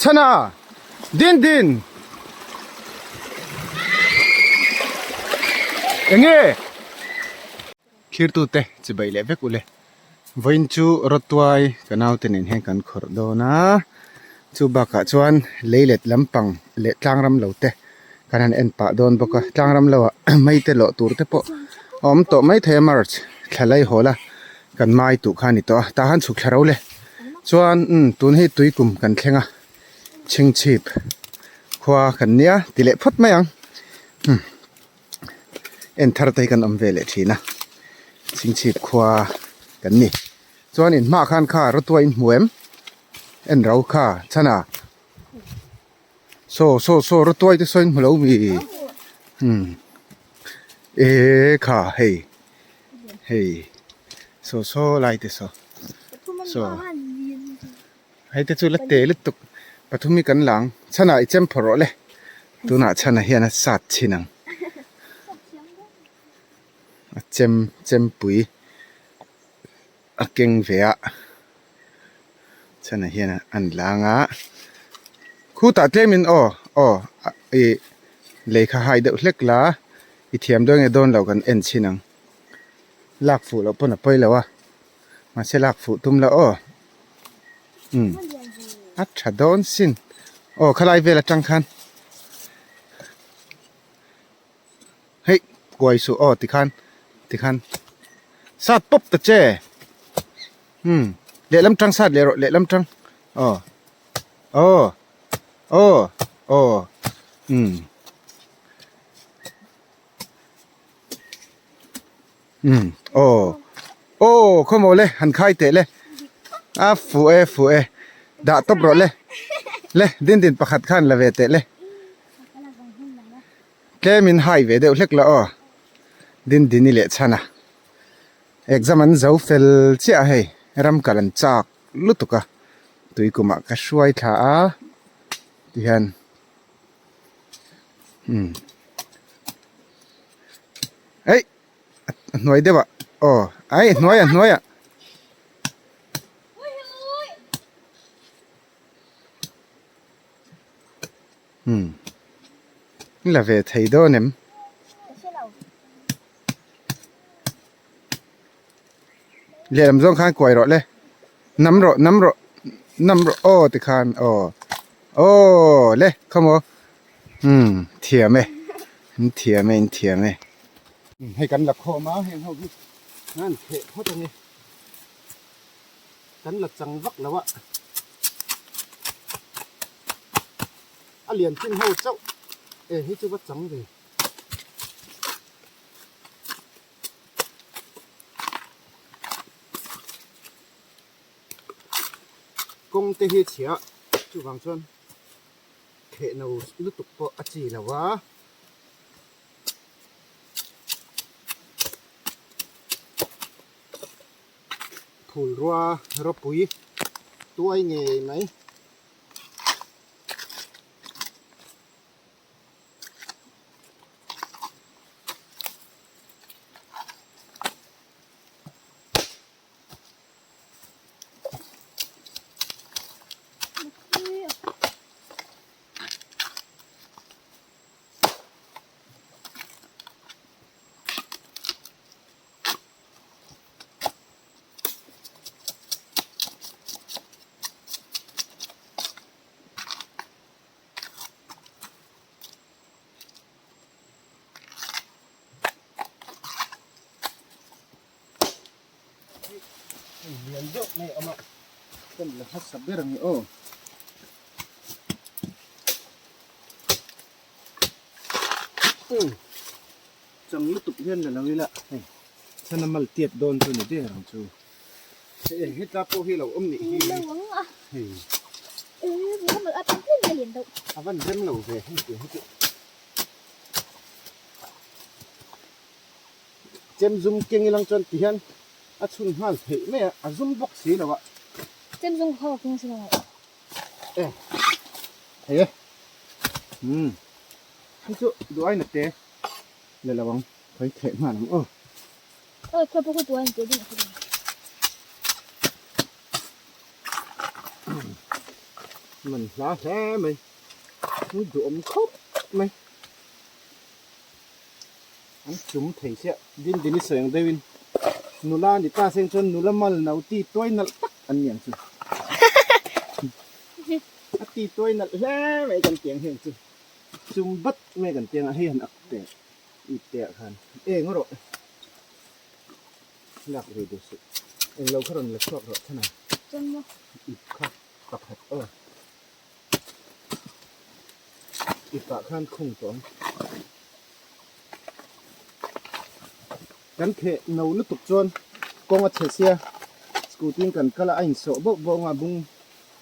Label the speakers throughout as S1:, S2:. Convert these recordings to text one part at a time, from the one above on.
S1: Chhana Din din Enge Thirtute chibai leh vek ule Vawiin chu rawtuai ka naute nen hian kan khawrh dawn a chu bakah chuan leilet lampang leh tlangram lo te kan han en pah dawn bawk a tlangram lo ah mei te lawh tur te pawh a awm tawh maithei a march thla lai hawl a kan mai tuh kha a ni tawh a tah han chhuk thla ro le chuan umm tun hi tui kum kan thleng a chhingchhip khua kan nia ti leh phawt mai ang umm. En thar te hi kan awm ve leh thin a chhingchhip khua kan ni chuan in hmaah khan kha rawtuai in hmu em en ro kha chhan a saw saw saw rawtuai te saw in hmu lo mi umm eh kha hei hei saw saw lai te saw saw hei te chu la te lutuk pathum hi kan lang chhanah i chem phawrh rawh le tunah chhanah hian a sat chhin ang a chem chempui a keng ve a chhanah hian an lang a khutah tlemin aw aw ih lei kha hai deuh hlek la i thiam dawn nge dawn loh kan en chhin ang lak fuh loh pawn a pawi lo a. Mahse lak fuh tum la aw umm a tha dawn sin aw khalai vel atang khan hei kuai suh aw tikhan tikhan sat pawp ta che umm lehlam tang sat leh rawh lehlam tang aw aw aw aw umm. Umm aw aw khawmaw le han khai teh le a fuh e fuh e dah tawp rawh le le din din pakhat khan la ve teh le tlem in hai ve deuh hlek la aw din din i leh chhan a exam an zo fel chiah a hei ram kal an chak lutuk a tui kumah ka hruai thla a tihian umm. Eih a hnuai deuh ah aw ai a hnuai a hnuai ah umm la ve thei dawn em lehlam zawng khan kuai rawh le nam rawh nam rawh nam rawh aw tikhan aw aw le khawmaw umm thiam e in thiam e in thiam e hei kan la khawm a heng ho hi an theh phawt a ni kan la chang vak lo a a lian chin ho chauh e hei chu va chang ve. Kawng te hi chhia chuvang chuan theh no lutuk pawh a chi lo a. Phul rua ropui tuai ngei mai. Lian deuh mai a awm a kan la hmasa ber ang i aw. Chang lutuk hian la lo ila hei chhan a mal tiat dawn chu ni der ang chu hei hetla pawh hi a lo awm nih hi hei a van rem lo ve hei tiang hi chu chem zum keng ilang chuan ti hian a chhun nghal theih mai a a zum bawk si lo a
S2: chem zum kha keng si lo
S1: e thei e umm hei chu duh aina te le lo ang khawi theh nghal ang aw.
S2: Aw khaw pawh khaw tuan te ding a
S1: Man hla hle mai ni duhawm khawp mai an chum thei chiah din din i sawi ang deuhin nula ni ta seng chuan nula mal no ti tuai nalh tak an ni ang chu a ti tuai nalh hle mai kan tiang hian chu chum bat mai kan tiang a hei han ak teh ip teh ah khan eng erawh lak ve duh suh englo kha rawn la chhuak rawh thana ip kha pakhat aw ipah khan khung tawh ang kan theh no lutuk chuan kawng a chhe sia scooty in kan kal a a insawh bauh bauh ang a bung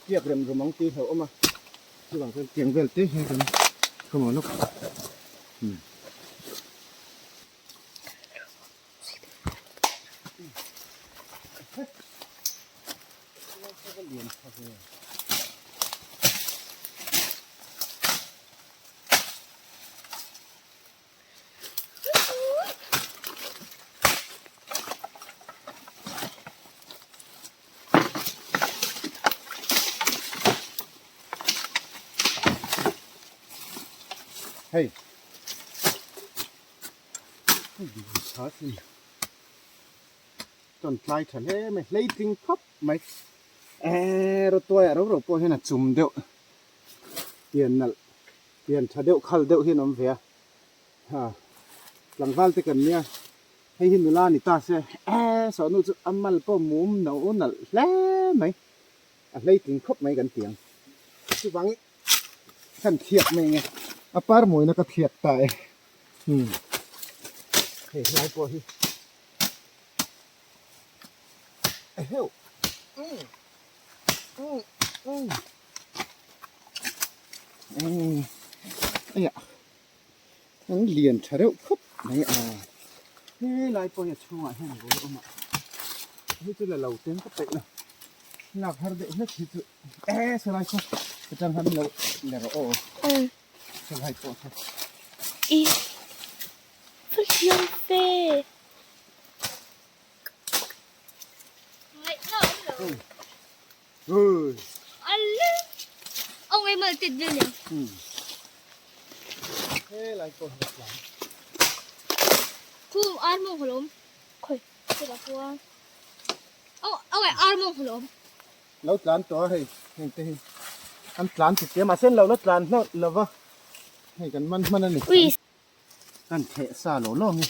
S1: tiak rem rum ang tih hlauh awm a chuvang chuan tiang vel te hian kan khawm lawk umm. Hey. Chuan tlai tha hle mai hleitling khawp mai eee rawtuai ah rau rau pawh hian a chum deuh pian nalh pian tha deuh khal deuh hian a awm ve a ha tlangval te kan nia hei hi nula a ni ta se eee sawhnu chu a mal pawh mum no nalh hle mai a hleitling khawp mai kan ti ang chuvangin kan thiak mai ang e a par mawina ka thiak ta e. Hmm. Hei hlai pawh hi. Eheu. Mm. Mm. Mm. Mm. Aya. An lian tha reuh khawp mai a. He lai pawh hi a chhungah hian a bul a awm a. Hei chu la lo ten ka peih lo. Lak har deuh hlek hi chu. E salai khaw. Atang han lo la rawh aw. Salai pawh kha.
S2: I va hliam ve.
S1: Lo tlan tawh a hei heng te hi an tlan ti tia mahse an lo la tlan hlawt lo va hei kan man hman a ni kan theh sa lo lo ang e.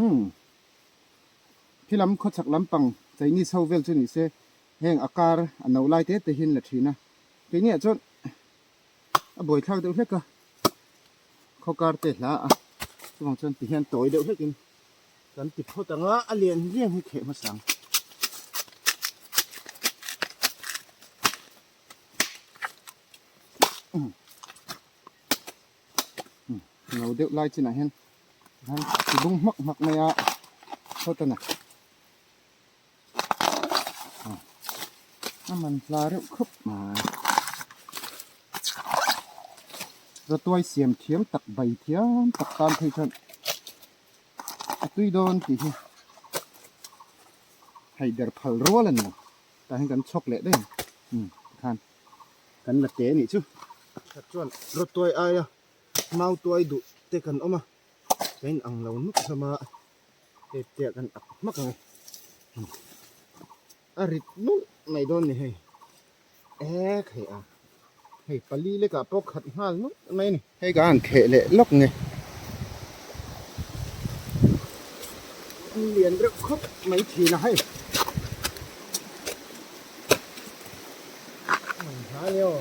S1: Umm khi lam khawchhak lampang Chinese ho vel chu ni se heng a kar a no lai te te hian la thin a keini ah chuan a buaithlak deuh hlek a khaw kar te hla a chuvang chuan ti hian tawi deuh hlek in kan ti phawt ang a a lian lian hi kheh hmasa ang. Lo deuh lai chinah hian han ti bung hmak hmak mai a sawt a na a man hla reuh khawp mai rawtuai siam thiam tak bai thiam tak tan phei chuan a tui dawn tih hi hei ber phal rual a ni lo tah hian kan chhawk leh daih ang umm tikhan. Kan la te anih chu. Khat chuan rawtuai aia mau tuai duh te kan awm a, ka in ang lo nuk hlawm a, hei te ah kan ak hmak ang e. A rit nulh mai dawn ni hei. Ek hei a, hei pali lekah pawh khat nghal nulh mai a ni. Hei ka han theh leh lawk nge. An lian reuh khawp mai thin a hei. An hla ni aw.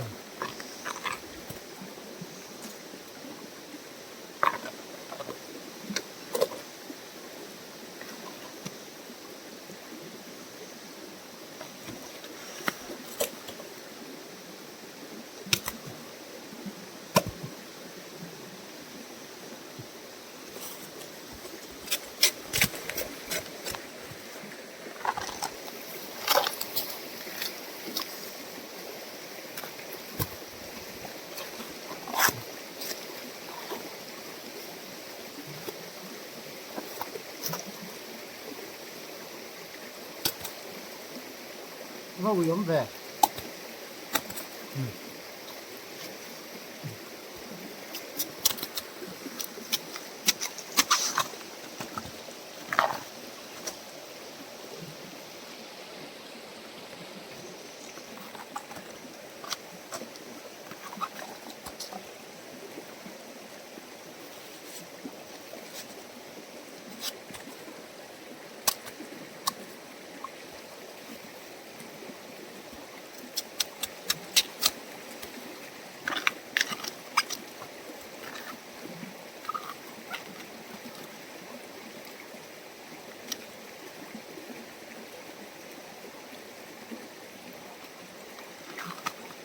S1: Va ui awm ve.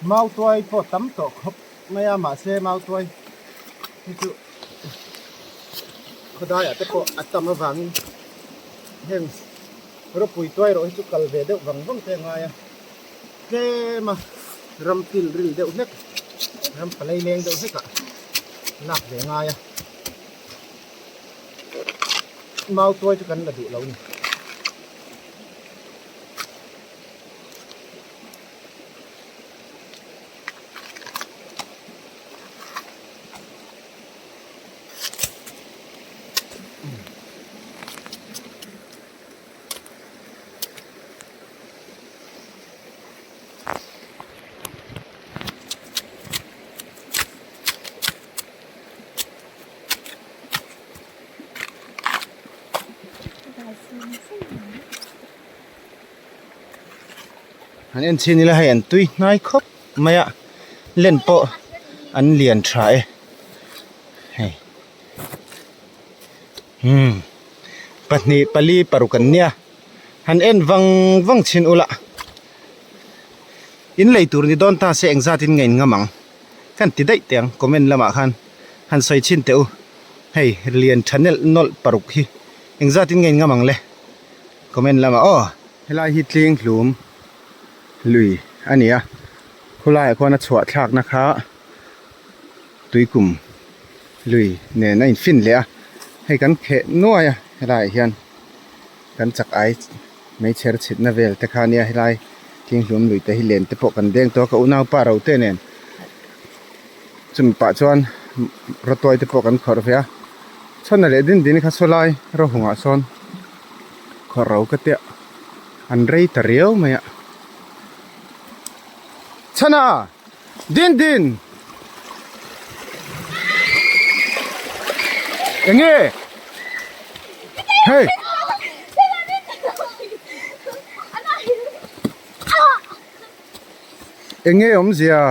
S1: Mautuai pawh tam tawh khawp mai a mahse mautuai hi chu khawdaiah te pawh a tam avangin heng rawpui tuai erawh hi chu kal ve deuh vang vang te a ngai a tlem a ram pil ril deuh hlek ram palai leng deuh hlekah lak ve a ngai a mautuai chu kan la duh lo a ni. An en chhin ila hei an tui hnai khawp mai a len pawh an lian tha e hei umm pahnih pali paruk an nia han en vang vang chhin ula in lei tur ni dawn ta se engzat in ngaih ngam ang kan ti daih teh ang comment lamah khan han sawi chhin teh u hei lian tha nelh nawlh paruk hi engzat in ngaih ngam ang le comment lamah aw. Helai hi tling hlum lui a ni a khulaiah khuan a chhuah thlakna kha tuikum lui nen a infin leh a hei kan kheh nuai a helaiah hian kan chak ai meichher chhitna vel te kha a nia helai tling hlum lui te hi len te pawh kan deng tawh a ka unaupa ro te nen chumi pah chuan rawtuai te pawh kan khawrh ve a chhana leh din din kha saw lai rawhungah sawn. Khawrh ro ka tia an rei ta riau mai a chhana din din enge hei enge awmzia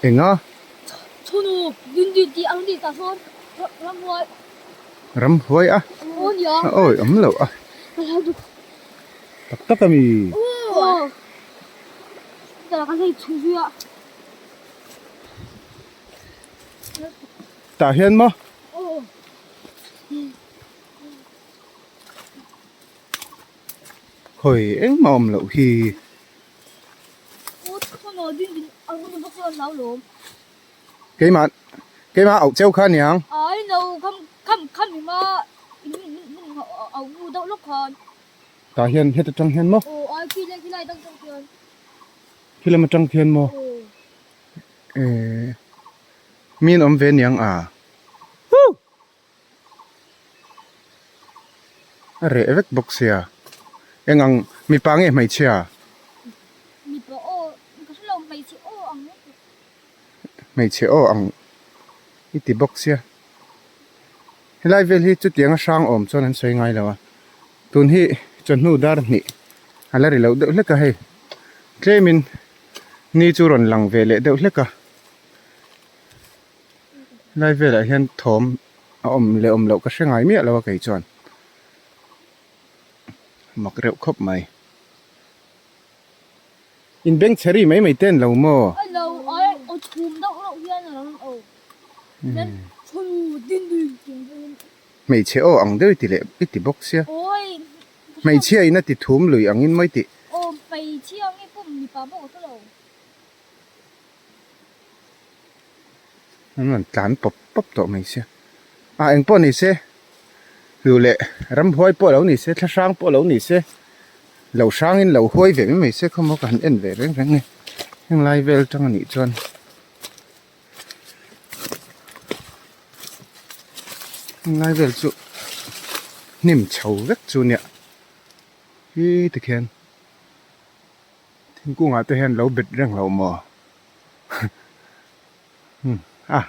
S1: Enga? Ramhuai a? A awi awm loh a. Tak tak a mi? Tah hian maw? Hawi engmah awm loh hi. Keimah keimah auh cheu kha aniang. Tah hian heta tang hian maw? Khi lam atang khian maw? Ehh mi an awm ve aniang a. A reh vek bawk sia eng ang mipa nge hmeichhia?
S2: Mipa aw ka hre lo hmeichhe aw ang e.
S1: Hmeichhe aw ang i ti bawk sia. Helai vel hi chutianga hrang awm chuan an sawi ngai lo a tun hi chawhnu dar hnih a la ri loh deuh hlek a hei tlemin ni chu rawn lang ve leh deuh hlek a. Helai velah hian thawm a awm leh awm loh ka hre ngai miah lo a kei chuan mak reuh khawp mai. In beng chhe ri mai mai te an lo maw? Hmeichhe aw ang deuh i ti leh i ti bawk sia. Hmeichhia in a ti thum lui angin maw i tih? An rawn tlan pawp pawp tawh mai sia. Ah eng pawh ni se hlu leh ramhuai pawh lo ni se thla hrang pawh lo ni se lo hrangin lo huai ve mai mai se khawmaw ka han en ve reng reng a ni. Heng lai vel tang a nih chuan. Heng lai vel chu hnim chho vek chu nia hi tikhian thingkungah te hian lo bet reng lo maw a.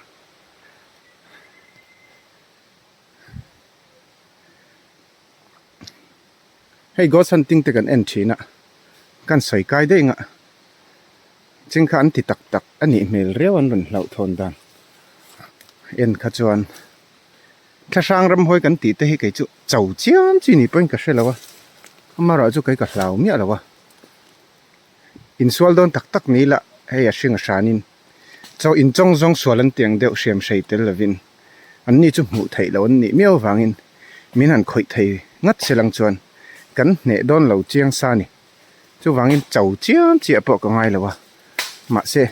S1: Hei ghost hunting te kan en thin a kan sawi kai daih ang a ching kha an ti tak tak a nih hmel riau an rawn hlauh thawn dan en kha chuan thlahrang ramhawi kan tih te hi kei chu cho chiam chi ni pawhin ka hre lo a amaherawh chu kei ka hlau miah lo a insual dawn tak tak ni ila hei a hring a hranin chaw inchawng zawng sual an tiang deuh hriam hrei tel lovin an ni chu hmuh theih loh an nih miau avangin min han khawih thei ngat se lang chuan kan hneh dawn lo chiang sa a ni. Chuvangin cho chiam chiah pawh ka ngai lo a, mahse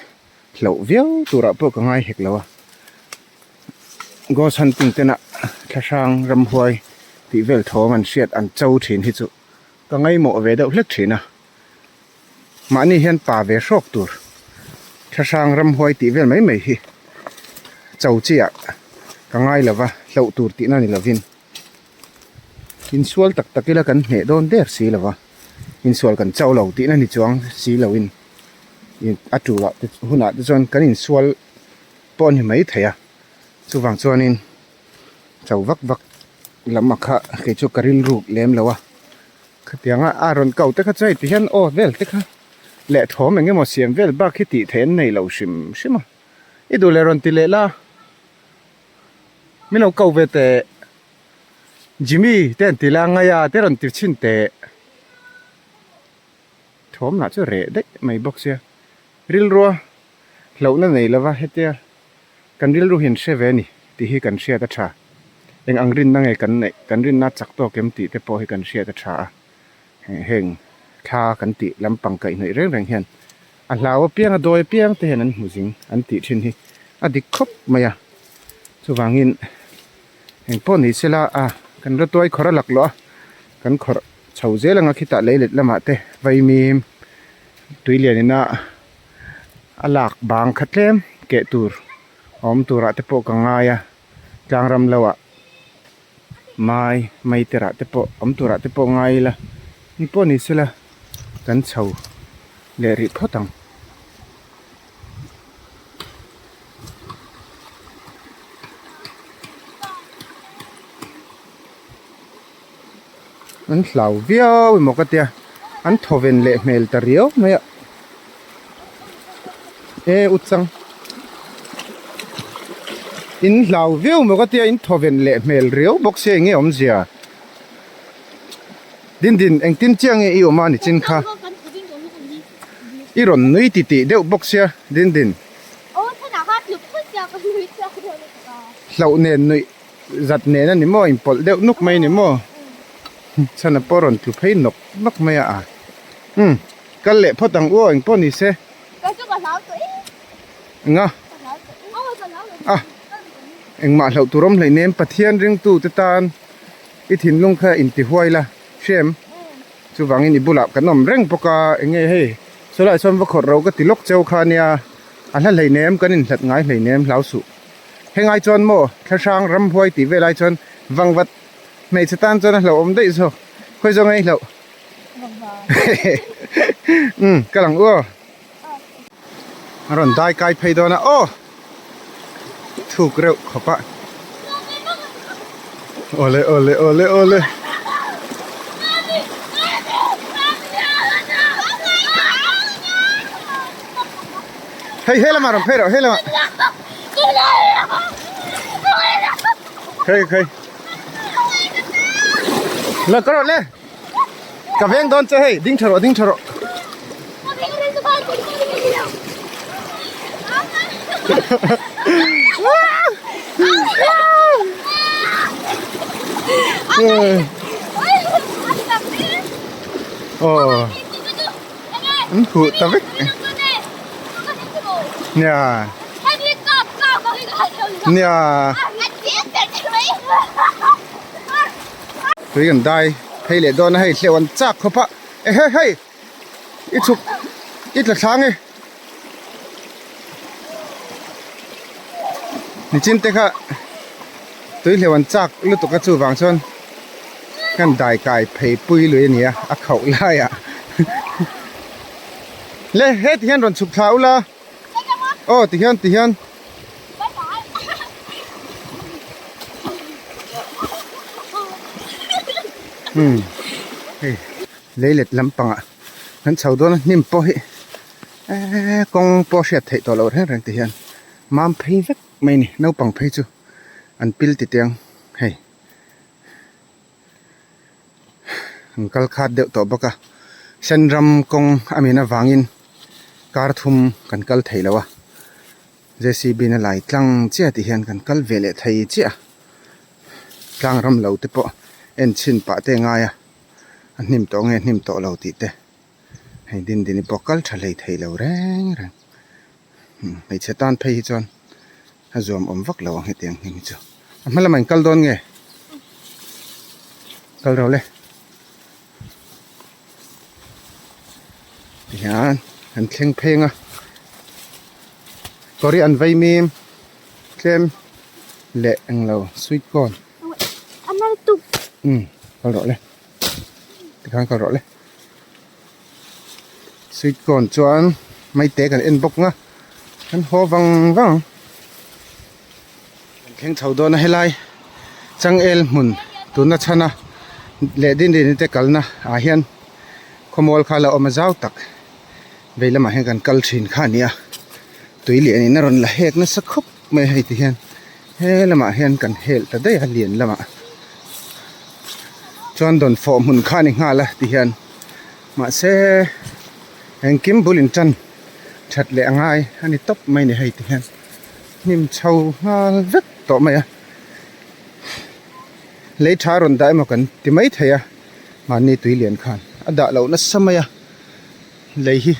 S1: hlauh viau turah pawh ka ngai hek lo a. Ghost hunting tena thlahrang ramhuai tih vel thawm an hriat an cho thin hi chu ka ngaimawh ve deuh hlek thin a. Mahni hian pa ve hrawk tur thlahrang ramhuai tih vel mai mai hi cho chiah ka ngai lo va, hlauh tur tihna ni lovin. Insual tak tak ila kan hneh dawn der si lo va, insual kan chauh lo tihna ni chuang si loin a tulah te hunah te chuan kan insual pawh a ni mai thei a, chuvang chuanin cho vak vak lam a kha kei chu ka rilru lem lo a, khatianga a rawn kau te kha chu hei ti hian aw vel te kha leh thawm eng emaw siam vel bak hi tih theih an nei lo hrim hrim a, i duh leh rawn ti leh la. Min lo ko ve teh. Jimmy te an ti la ngai a te rawn ti chhin teh. Thawm lah chu reh daih mai bawk sia. Rilrua hlauhna nei lova hetia kan rilru hi an hre ve a ni tih hi kan hriat a tha. Eng ang rinna nge kan neih, kan rinna chak tawk em tih te pawh hi kan hriat a tha a. Heng thla kan tih lampang kaihhnawih reng reng hian a hlau apiang a dawi apiang te hian an hmu zing an tih thin hi a dik khawp mai a chuvangin engpawh ni sela a kan rawtuai khawrh a laklawh a kan khawrh chho zel anga khitah lei let lamah te vaimim tui lian ina a lak bang kha tlem keh tur a awm turah te pawh ka ngai a tlang ram lo ah. Mai mai te rah te pawh awm turah te pawh ngai ila ni pawh ni sela kan chho leh rih phawt ang. An hlau viau emaw ka tia an thawven leh hmel ta riau mai a e u chang in hlau viau emaw ka tia in thawven leh hmel riau bawk sia enge awmzia din din engtin chiah nge i awm a ni chin kha i rawn nui ti tih deuh bawk sia din din hlauh nen nuih. Zat nen a ni maw inpawlh deuh nuk mai a ni maw chhan a pawh rawn tlu phei nawk nawk mai a umm kal leh phawt ang u aw engpawh ni se enga a engmah hlauh tur awm hleinem Pathian ringtu te tan i thinlung kha inti huai la hrem chuvangin i bulah kan awm reng bawk a enge hei sawlai sawn va khawrh ro ka ti lawk cheu kha nia a hla hleinem kan inhlat ngai hleinem hlau suh. Heng ai chuan maw thlahrang ramhuai tih vel ai chuan vangvat hmeichhe tan chuan a hlauhawm daih zawk khawi zawng ei hlauh umm ka lang u aw a rawn dai kai phei dawn a aw thuk reuh khawp a awle awle awle awle. Hei he lamah rawn phei rawh hei lamah. Khei khei. La ka rawh le. Ka veng dawn che hei ding tha rawh ding tha rawh. Oh. An huh ta vek. Nia. Nia. Tui kan dai phei leh dawn a hei hleuh an chak khawp a ehe hei i chhuk i tla thlang e nichin te kha tui hleuh an chak lutuk a chuvang chuan kan dai kai phei pui lui a ni a a khauh lai ah le heti hian rawn chhuk thla ula aw ti hian ti hian. Umm hei leilet lampangah kan chho dawn a hnim pawh hi eee kawng pawh hriat theih tawh loh reng reng ti hian mam phei vek mai a ni naupang phei chu an pil ti teng hei an kal khat deuh tawh bawk a sen ram kawng a min avangin kar thum kan kal thei lo a J_C_B na lai tlang chiah tih hian kan kal ve leh thei chiah a tlang ram lo te pawh en chhin pah te a ngai a a hnim tawh nge hnim tawh lo tih te hei din dini pawh kal tha hlei thei lo reng reng hmeichhe tan phei hi chuan a zuam awm vak lo ang hetiang hnim hi chu a hma lamah in kal dawn nge kal ro le tihian an thleng pheng a kawri an vei mim tlem leh englo sweet corn umm kal rawh le tikhan kal rawh le sweet corn chuan maite kan en bawk nga kan haw vang vang kan thleng chho dawn a helai changel hmun tuna chhana leh din din te kalna ah hian khawmual kha la awm a zau tak vei lamah hian kan kal thin kha a ni a tui lian in a rawn la hek nasa khawp mai a hei ti hian he lamah hian kan helh ta daih a lian lamah chuan dawn fawh hmun kha a ni nghal a ti hian mahse engkim bul in tan that leh a ngai a ni tawp mai a ni hei ti hian hnim chho nghal vek tawh mai a lei tha rawn dah emaw kan ti mai thei a mahni tui lian khan a dah loh nasa mai a lei hi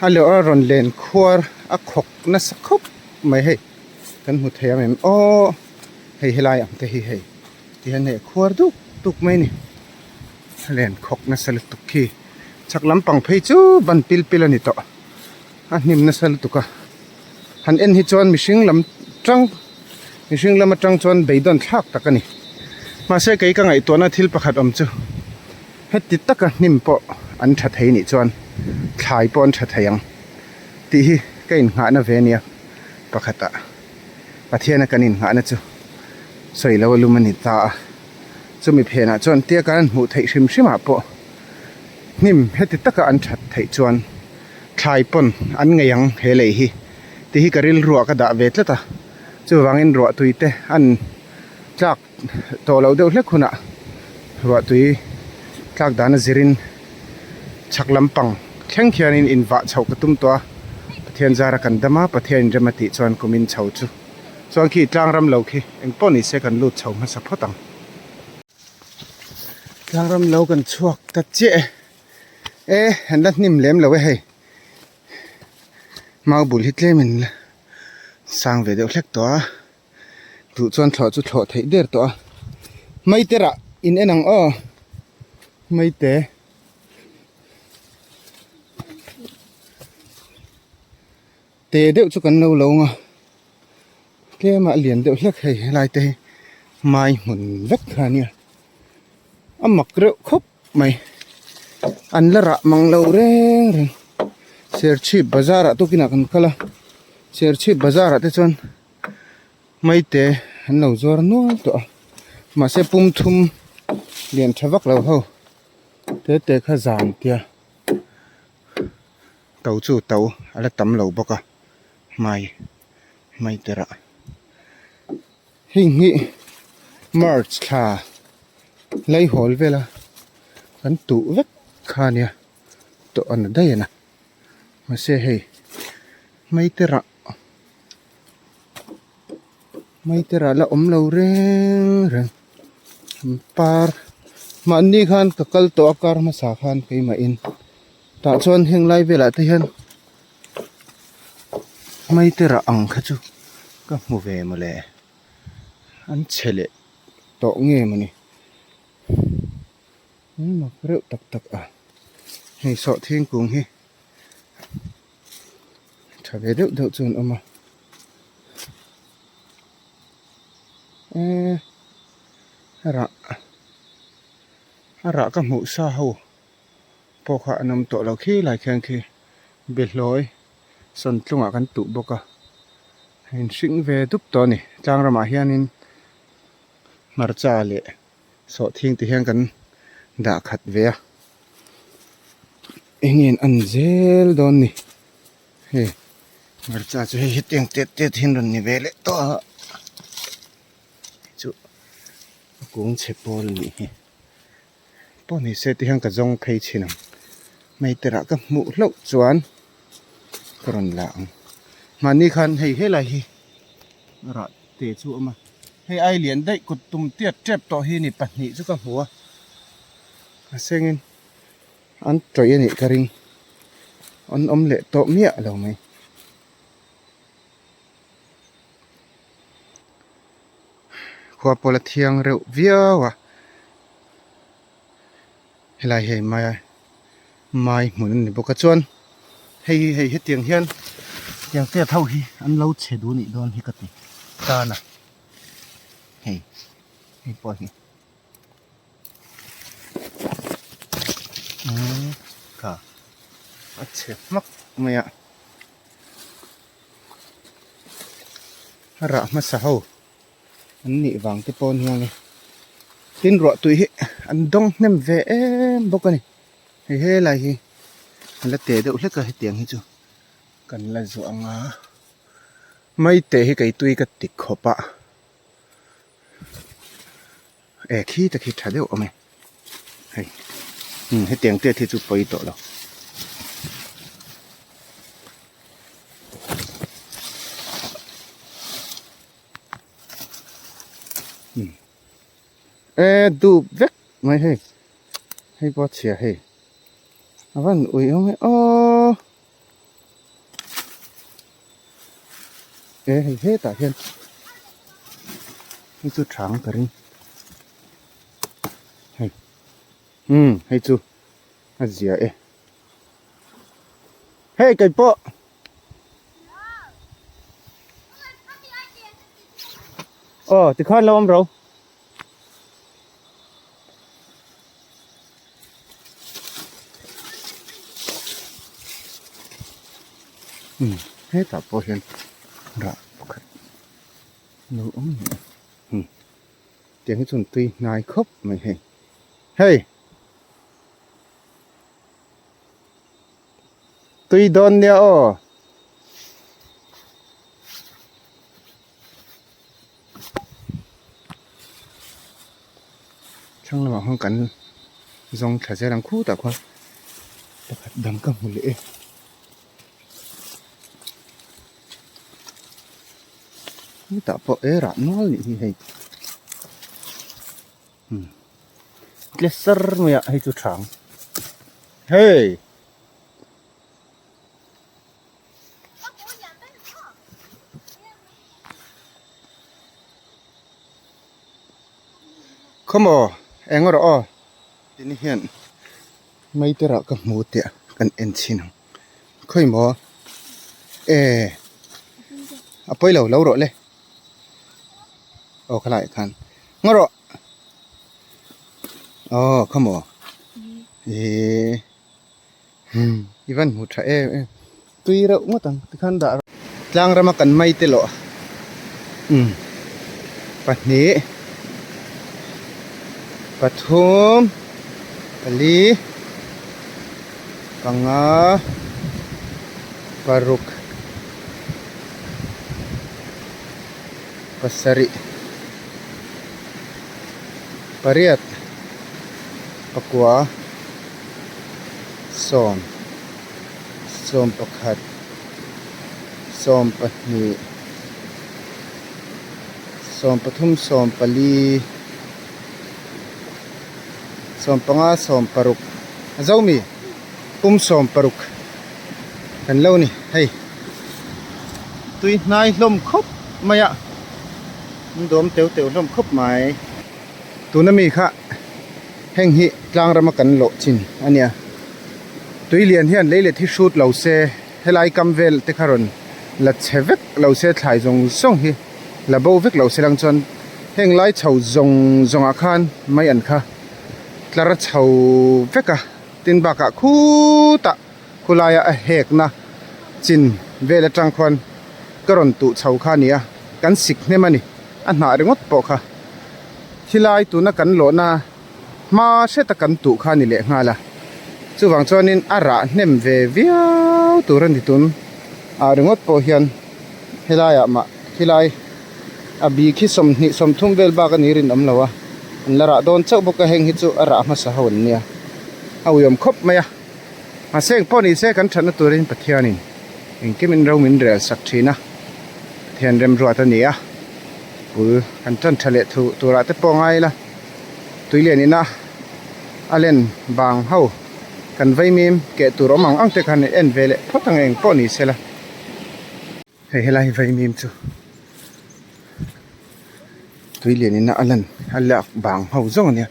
S1: a leh a rawn len khuar a khawk nasa khawp mai hei kan hmu thei ang em aw hei helai ang te hi hei tihian hei a khuar duk duk mai a ni a len khawk nasa lutuk khi chhak lampang phei chu ban pil pil a ni tawh a hnim nasa lutuk a han en hi chuan mihring lam tang mihring lam atang chuan beidawn thlak tak a ni mahse kei ka ngaihtuahna thil pakhat awm chu heti taka hnim pawh an tha thei nih chuan thlai pawh an tha thei ang tih hi ka innghahna ve ania pakhatah Pathiana kan innghahna chu sawi lo a lum a ni ta a chumi phenah chuan tia kan hmuh theih hrim hrim ah pawh hnim heti taka an that theih chuan thlai pawn an ngei ang he lei hi tih hi ka rilruah ka dah ve tlat a chuvangin ruah tui te an tlak tawh loh deuh hlek hunah ruah tui tlak dan a zirin chhak lampang thleng khianin invah chhoh ka tum tawh a Pathian zara kan dam a Pathian inrem a tih chuan kumin chho chu chuan khi tlang ram lo khi engpawh ni se kan lut chho hmasa phawt ang. Tlang ram lo kan chhuak ta chiah e e an la hnim lem lo e hei mau bul hi tlem in la sang ve deuh hlek tawh a duh chuan thlawh chu thlawh theih der tawh a maite rah in en ang aw maite te deuh chu kan lo lo ang a tlem a lian deuh hlek hei helai te hi mai hmun vek kha ania a mak reuh khawp mai an la rah mang lo reng reng serchhip bazar ah tukinah kan kal a serchhip bazar ah te chuan maite an lo zuar nual tawh a mahse pum thum lian tha vak lo ho te te kha zan tia to chu to a la tam lo bawk a mai mai te rah heng hi march thla leihawl vela kan tuh vek kha ania tawh a na daih a na mahse hei mai te rah mai te rah la awm lo reng reng an par mahni khan ka kal tawh a kar hmasa khan keimah in tah chuan heng lai velah te hian mai te rah ang kha chu. Ka hmu ve mawle. An chhe leh tawh nge mawni. An mak reuh tak tak a. Hei sawhthing kung hi tha ve deuh deuh chu an awm a. Eee a rah a rah ka hmuh sa ho pawh kha an awm tawh lo khi lai khian khi behlawi sawntlungah kan tuh bawk a a inhring ve dup tawh a ni tlang ramah hianin hmarcha leh sawhthing te hian kan dah khat ve a eng nge an zel dawn ni hei hmarcha chu hei hetiang tet tet hian rawn ni ve leh tawh a chu a kung chhe pawl a nih hi. Pawh ni se ti hian ka zawng phei thin ang. Hmeiterah ka hmuh hlauh chuan ka rawn la ang. Mahni khan hei helai hi rah te chu a awm a. Hei ai lian daih kut tum tiat tep tawh hi ni pahnih chu ka hmu a. A sengin an tawih a nih ka ring. An awm leh tawh miah lo mai. Khua pawh la thiang reuh viau a helai hei mai mai hmun a ni bawk a chuan hei hi hei hetiang hian tiang tiat ho hi an lo chhe duh anih dawn hi ka ti tan a hei hei pawh hi umm kha a chhe hmak mai a. A rah hmasa ho an nih vang te pawh nia nge tin ruah tui hi an dawng hnem ve em bawk a ni hei helai hi a la teh deuh hlek a hetiang hi chu kan la zuah ang a maite hi kei tui ka ti khawp a e khi te khi tha deuh awm e hei umm hetiang te hi chu pawi tawh lo. E dup vek mai hei hei pawh a chhia hei a van ui awm e aw e hei hetah hian hei chu thang ka ring hei umm hei chu a zia e. Hei kei pawh. Aw tikhan lo awm ro. Hmm hetah pawh hian rah pakhat lo awm leh a hmm tiang hi chuan tui hnai khawp mai hei hei. Tui dawn nia aw. Thlang lamah khan kan zawng thla zel ang khutah khuan pakhat dang ka hmu leh e. Hetah pawh e rah nual nih hi hei. Tle sar mai a hei chu thang hei khawmaw eng rawh aw tini hian mai te rah ka hmu teh kan en chhin ang khawi maw e a pawi lo lo rawh le aw khalai ah khan ngaw rawh aw khawmaw ihh i van hmu tha em em tui reuh ngawt ang tikhan dah rawh tlang rama kan mai te lawh umm pahnih pathum pali panga paruk. Pasarih pariat pakua sawm sawm pakhat sawm pahnih sawm pathum sawm pali sawm panga sawm paruk a zo mi pum sawm paruk kan lo ni hei tui hnai hlawm khawp. mai a, an dawm teu teu hlawm khawp mai. Tuna mi kha heng hi tlang rama kan lawh chin a nia, tui lian hian lei let hi hrut lo se helai kam vel te kha rawn la chhe vek lo se thlai zawng zawng hi la bo vek lo se lang chuan heng lai chho zawng zawngah khan mai an kha tlar chho vek a tin bakah khutah khulaia a hekna chin vel atang khuan ka rawn tuh chho kha a ni a kan sik hnem a ni a hnah ringawt pawh kha thilai tuna kan lawhna hma hreta kan tuh kha a ni leh nghal a chuvang chuanin a rah hnem ve viau tur a ni tun ah ringawt pawh hian helaiah mah khilai a bi khi sawmhnih sawmthum vel bak a ni rinawm lo a an la rah dawn chauh bawk a heng hi chu a rah hmasa ho an nia a uiawm khawp mai a mahse eng pawh ni se kan thatna turin Pathianin engkim in ro min rel sak thin a Pathian remruat a ni a bul kan tan tha leh thu turah te pawh ngai ila tuilian ina a len bang ho kan vaimim keh tur awm ang ang te khan en ve leh phawt ang eng pawh ni se la. Hei helai vaimim chu tui lian in a lan a lak bang ho zawng ania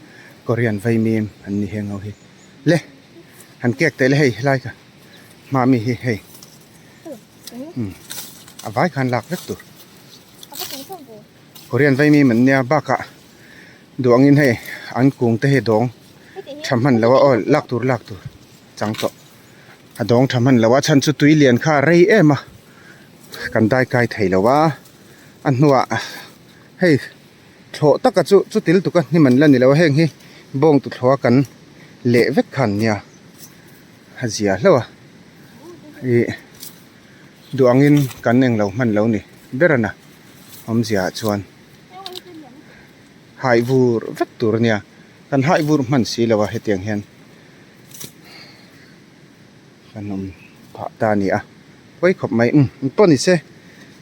S1: korean vaimim an ni heng ho hi le han kek teh le hei helai ka hma mi hi hei umm a vai khan lak vek tur korean vaimim an nia bakah duh angin hei an kung te hi dawng tha hman lo a aw lak tur lak tur chang tawh. A dawng tha hman lo a chhan chu tui lian kha a rei em a kan dai kai thei lo a a hnuah hei thlawh taka chu chu til tuk a hnim an la ni lo a heng hi bawng tuthlawh a kan leh vek kha an nia a zia hlauh a ih duh angin kan englo hman lo ni ber a na awmzia ah chuan haih vur vek tur a nia kan haih vur hman si lo a hetiang hian. Kan awm phah ta a ni a pawi khawp mai umm engpawh ni se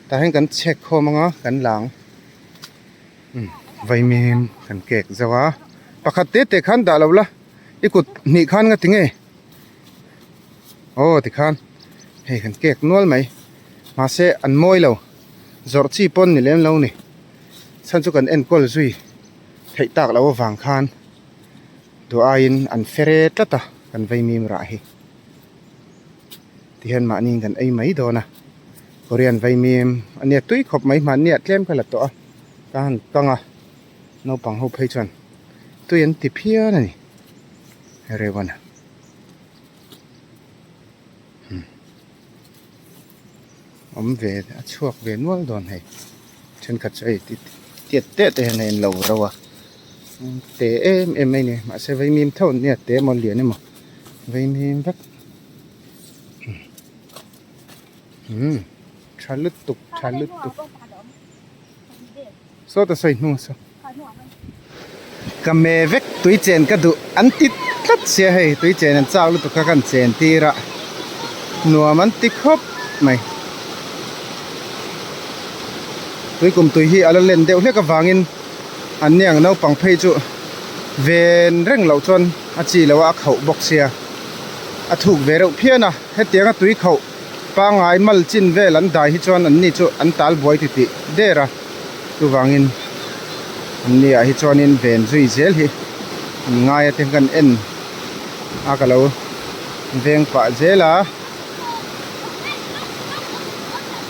S1: tah hian kan chhek khawm anga kan lang umm vaimim kan kek zauh a pakhat te te khan dah lo la i kut hnih khan nga ti nge aw tikhan hei kan kek nual mai mahse an mawi lo zawrh chi pawn ni lem lo ni chhan chu kan enkawl zui theih tak loh avang khan. Duh aiin an fere tlat a kan vaimim rah hi tihian mahniin kan ei mai dawn a Korean vaimim a nia tui khawp mai hmanni ah tlem ka la tawh a ka han kang a naupang ho phei chuan tui an ti phian a ni Rewana awm ve a chhuak ve nual dawn hei thenkhat chu hei tiat teh te hian a inlo reuh a te em em mai a ni mahse vaimim tho an nia te emaw lian emaw vaimim vek umm tha lutuk tha lutuk sawta sawi hnung saw ka me vek tui chen ka duh an ti tlat sia hei tui chen an chak lutuk kha kan chen tir a nuam an ti khawp mai tui kum tui hi a la len deuh hlek avangin an niang naupang phei chu ven reng loh chuan a chi loh a a khauh bawk sia a thuk ve reuh phian a hetianga tui khauh pangngai mal chin vel an dai hi chuan an ni chu an tal buai titih der a. Chuvangin an ni ah hi chuanin ven zui zel hi an ngai a te kan en a ka lo veng pah zel a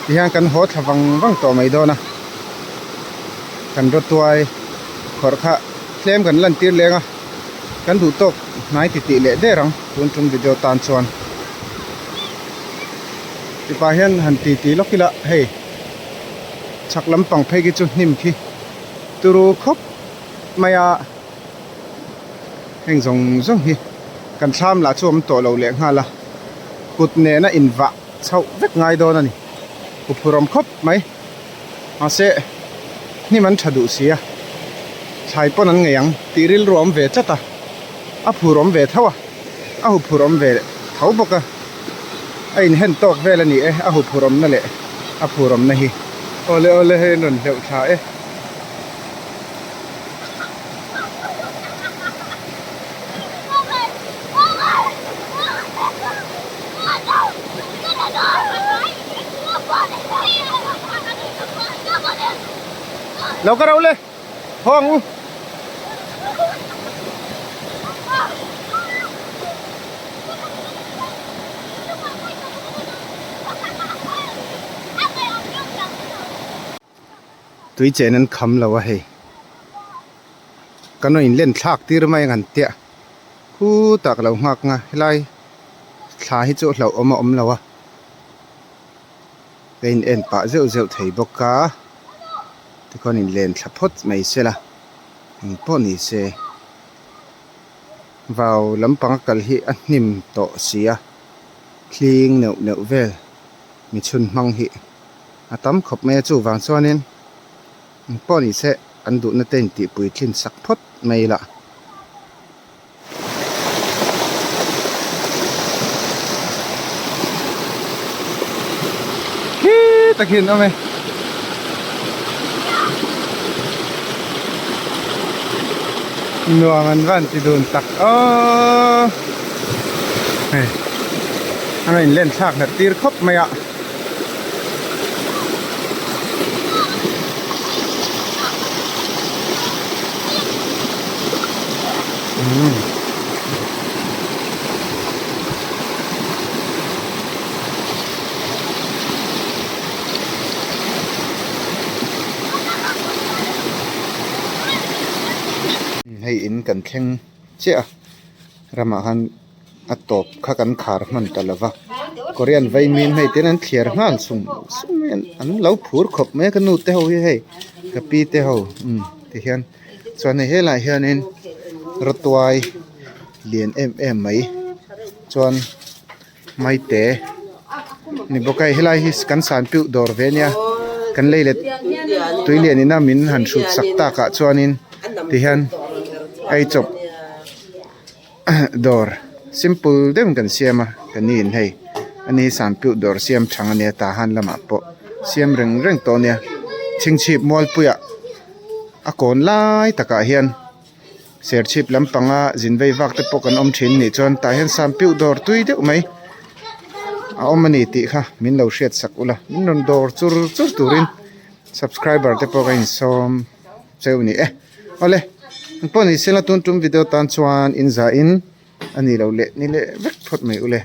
S1: tihian kan haw thla vang vang tawh mai dawn a kan rawtuai khawrh kha tlem kan lan tir leng a kan duh tawk hnai titih leh der ang tun tum video tan chuan tipa hian han ti ti lawk ila hei. Chhak lampang phei khi chu hnim khi turu khawp mai a heng zawng zawng hi kan thlam lah chu awm tawh lo leh nghal a kut nena invah chhoh vek ngai dawn a ni huphurh awm khawp mai mahse hnim an tha duh si a thlai pawn an ngei ang tih rilru a awm ve tlat a a phur awm ve tho a a huphurh awm ve tho bawk a. A inhen tawk vel a ni e, a huphurh awmna leh a phur awmna hi. Awle awle hei an rawn hleuh thla e. Lo ka rauh le haw ang u. Tui chen an kham lo a hei. Kan rawn inlen thlak tir mai ang an tia. Khutah ka lo nghak nga helai thla hi chu hlauhawm a awm lo a. Ka in en pah zeuh zeuh thei bawk a. Tikhuan inlen thla phawt mai sela engpawh ni se. Vau lampang a kal hi a hnim tawh si a. Thling neuh neuh vel mi chhun hmang hi. A tam khawp mai a chuvang chuanin eng pawh ni se an duhna te intihpui thin sak phawt mai ila. Khi takin awm e. Nuam an van ti dun tak aw. Hei a rawn inlen thlak hlat tir khawp mai a. Hei in kan thleng chiah a ramah khan. a tawp kha kan khar hman ta lova korean vaimim hei tin an thliar nghal sung sung mai a an lo phur khawp mai a ka nu te ho hi hei ka pi te ho umm ti hian chuan hei helaiah hianin rawtuai lian em em mai chuan maite ni bawk a hei helai hi kan san piuh dawr ve ania kan lei let tui lian ina min han hrut sak takah chuanin ti hian ei chawp. Dawr simple deuhin kan siam a ka ni in hei ani hi sanpiuh dawr siam thang ania tahan lamah pawh siam reng reng tawh ania chhingchhip mualpuiah a kawn lai takah hian serchhip lampanga zin vei vak te pawh kan awm thin anih chuan tah hian sanpiuh dawr tui deuh mai a awm ani tih kha min lo hriat sak ula min rawn dawr chur chur turin subscriber te pawh ka insawm cheu ni e. Awle, an pawh ni sela tun tum video tan chuan in za in a ni lo leh ni leh vek phawt mai ule.